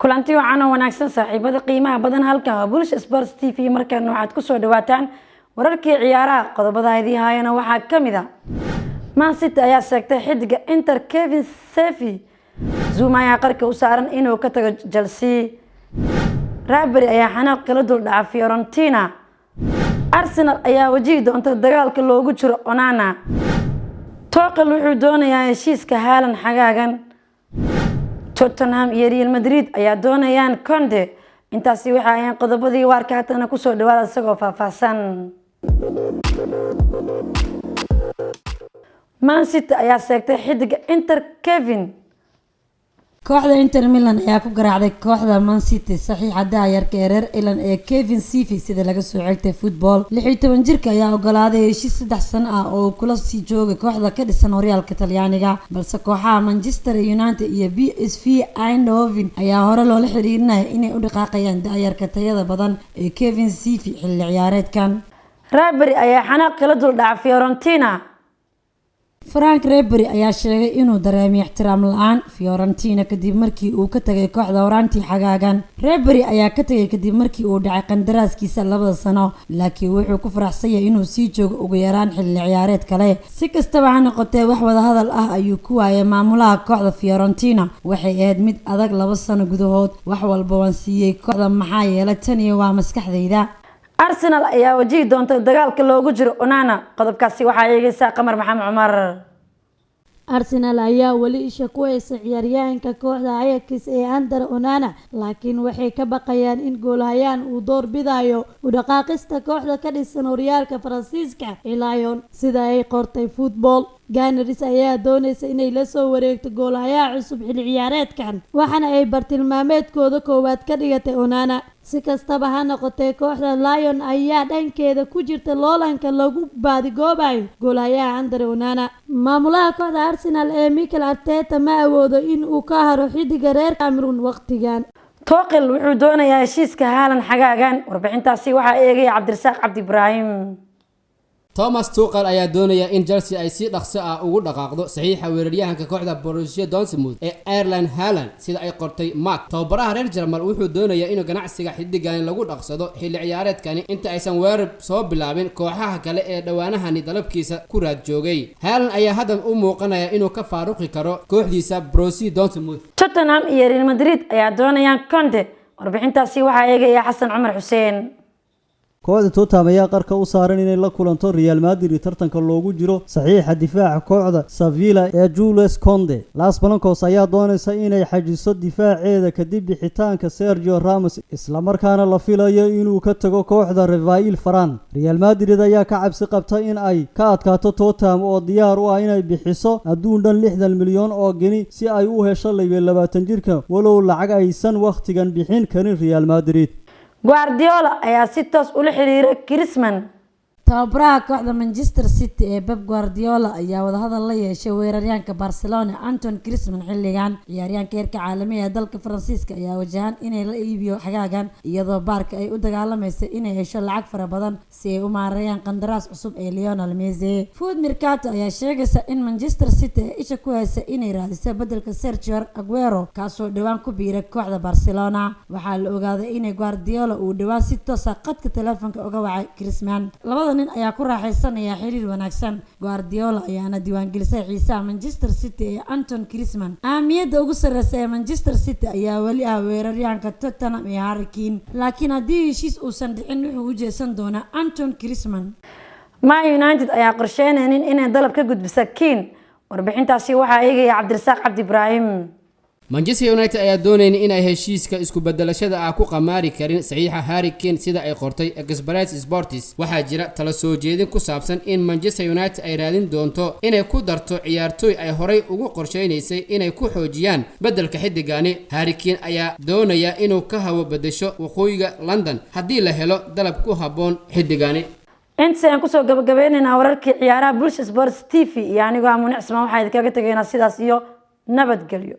Kulanti wacan oo wanaagsan, saaxiibada qiimaha badan. Halkan waa Bulsha Sports TV. Markaan waxaad kusoo dhawaataan wararkii ciyaaraha. Qodobada idii haayana waxaa ka mid a: Man City ayaa sheegtay xidiga Inter Kevin Zefi, Zouma ayaa qarka u saaran inuu ka tago Chelsea, Ribery ayaa xanaaq kala dul dhaca Fiorentina, Arsenal ayaa wajihi doonta dagaalka loogu jiro Onana, Tuchel wuxuu doonayaa heshiiska Haaland xagaagan, Tottenham iyo Real Madrid ayaa doonayaan Kounde. Intaasi waxa ahayn qodobadii waarka. Haatana kusoo dhawaada isagoo faahfaahsan. Man City ayaa sheegtay xidiga Inter Kevin. Kooxda Inter Milan ayaa ku garaacday kooxda Man City saxiixa daayarka ee reer Ireland ee Kevin Zefi, sida laga soo xigtay Football. 16 jirka ayaa ogolaaday heshiis 3 sano ah oo uu kula sii joogay kooxda ka dhisan horyaalka Talyaaniga, balse kooxaha Manchester United iyo PSV Eindhoven ayaa hore loola xiriirinaya inay u dhaqaaqayaan daayarka tayada badan ee Kevin Zefi xilli ciyaareedkan. Ribery ayaa xanaaq kala dul dhaca Fiorentina. Franck Ribery ayaa sheegay inuu dareemay ixtiraam la-aan Fiorentina kadib markii uu ka tagay kooxda horaantii xagaagan. Ribery ayaa ka tagay kadib markii uu dhacay qandaraaskiisa 2da sano, laakiin wuxuu ku faraxsan yahay inuu sii joogo ugu yaraan xilli ciyaareed kale. Si kastaba ha noqotee, wax wadahadal ah ayuu ku waayay maamulaha kooxda Fiorentina. "Waxay ahayd mid adag 2 sano gudahood. Wax walba waan siiyey kooxda, maxaa yeelay tani waa maskaxdayda." Arsenal ayaa wajihi doonta dagaalka loogu jiro Onana. Qodobkaasi waxaa eegeysaa Qamar Maxamed Cumar. Arsenal ayaa weli isha ku haysa ciyaaryahanka kooxda Ajax ee Andre Onana, laakiin waxay ka baqayaan in goolhayaan uu door bidayo u dhaqaaqista kooxda ka dhisan horyaalka Faransiiska ee Lyon, sida ay qortay Football. Gunners ayaa doonaysa inay la soo wareegto goolhayaha cusub xilli ciyaareedkan, waxaana ay bartilmaameedkooda koowaad ka dhigatay Onana. Si kastaba ha noqotee, kooxda Lyon ayaa dhankeeda ku jirta loolanka lagu baadigoobayo goolhayaha Andre Onana. Maamulaha kooxda Arsenal ee Mikel Arteta ma awoodo in uu ka haro xidiga reer Cameroon waqtigan. Tuchel wuxuu doonayaa heshiiska Haaland xagaagan. Warbixintaasi waxaa eegaya Cabdirasaaq Cabdi Ibraahim. Thomas Tuchel ayaa doonaya in Chelsea ay si dhaqso ah ugu dhaqaaqdo saxiixa weeraryahanka kooxda Borussia Dortmund ee Erling Haaland, sida ay qortay Marca. Tababaraha reer Jarmal wuxuu doonayaa inuu ganacsiga xiddigani lagu dhaqsado xilli ciyaareedkani, inta aysan weerar soo bilaabin kooxaha kale ee dhowaanahani dalabkiisa ku raad joogay. Haaland ayaa hadda u muuqanaya inuu ka faaruqi karo kooxdiisa Borussia Dortmund. Tottenham iyo Real Madrid ayaa doonayaan Kounde. Warbixintaasi waxaa eegaya Xasan Cumar Xuseen. Kooxda Tottenham ayaa qarka u saaran inay la kulanto Real Madrid tartanka loogu jiro saxiixa difaaca kooxda Sevilla ee Jules Kounde. Los Blancos ayaa doonaysa inay xajiso difaaceeda kadib bixitaanka Sergio Ramos, islamarkaana la filayo inuu ka tago kooxda Rafael Varane. Real Madrid ayaa ka cabsi qabta in ay ka adkaato Tottenham oo diyaar u ah inay bixiso adduun dhan 60 milyan oo geni si ay u hesho 22 jirka, walow lacag aysan wakhtigan bixin karin Real Madrid. Guardiola ayaa si toos ula xiriiray Griezmann. Tababaraha kooxda Manchester City ee Pep Guardiola ayaa wadahadal la yeeshay weeraryahanka Barcelona Antoine Griezmann xilligan. Ciyaaryahanka heerka caalamiga ee dalka Faransiiska ayaa wajahan inay la iibiyo xagaagan, iyadoo Barca ay u dagaalamaysa inay hesho lacag fara badan si ay u maareeyaan qandaraas cusub ee Lionel Messi. Foot Mercato ayaa sheegaysa in Manchester City ay isha ku haysa inay raadiso bedelka Sergio Aguero, kaasoo dhowaan ku biiray kooxda Barcelona. Waxaa la ogaaday inay Guardiola uu dhowaan si toos ah qadka telefoonka uga wacay Griezmann. Labada nin ayaa ku raaxaysanaya xiriir wanaagsan, Guardiola ayaana diiwaangelisay xiisaha Manchester City ee Antoine Griezmann. Ahmiyadda ugu sarreysa ee Manchester City ayaa weli ah weeraryahanka Tottenham ee Harry Kane, laakiin haddii heshiis uusan dhicin, wuxuu u jeesan doonaa Antoine Griezmann. Man United ayaa qorsheynaynin inay dalab ka gudbisa Keane. Warbixintaasi waxaa eegaya Cabdirasaaq Cabdi Ibraahim. Manchester United ayaa doonayna inay heshiiska isku bedelashada ah ku qamaari karin saxiixa Harry Kane, sida ay qortay Express Sports. Waxaa jira tala soo jeedin ku saabsan in Manchester United ay raadin doonto inay ku darto ciyaartooy ay horay ugu qorsheynaysay inay ku xoojiyaan beddelka xiddigani. Harry Kane ayaa doonaya inuu ka hawo bedesho waqooyiga London haddii la helo dalab ku habboon xiddigani. Intaas ayaan kusoo gabagabeynaynaa wararkii ciyaaraha Bulsha Sports TV iyo anigoo ah Muni Cismaan. Waxaa idinkaga tegaynaa sidaas iyo nabadgelyo.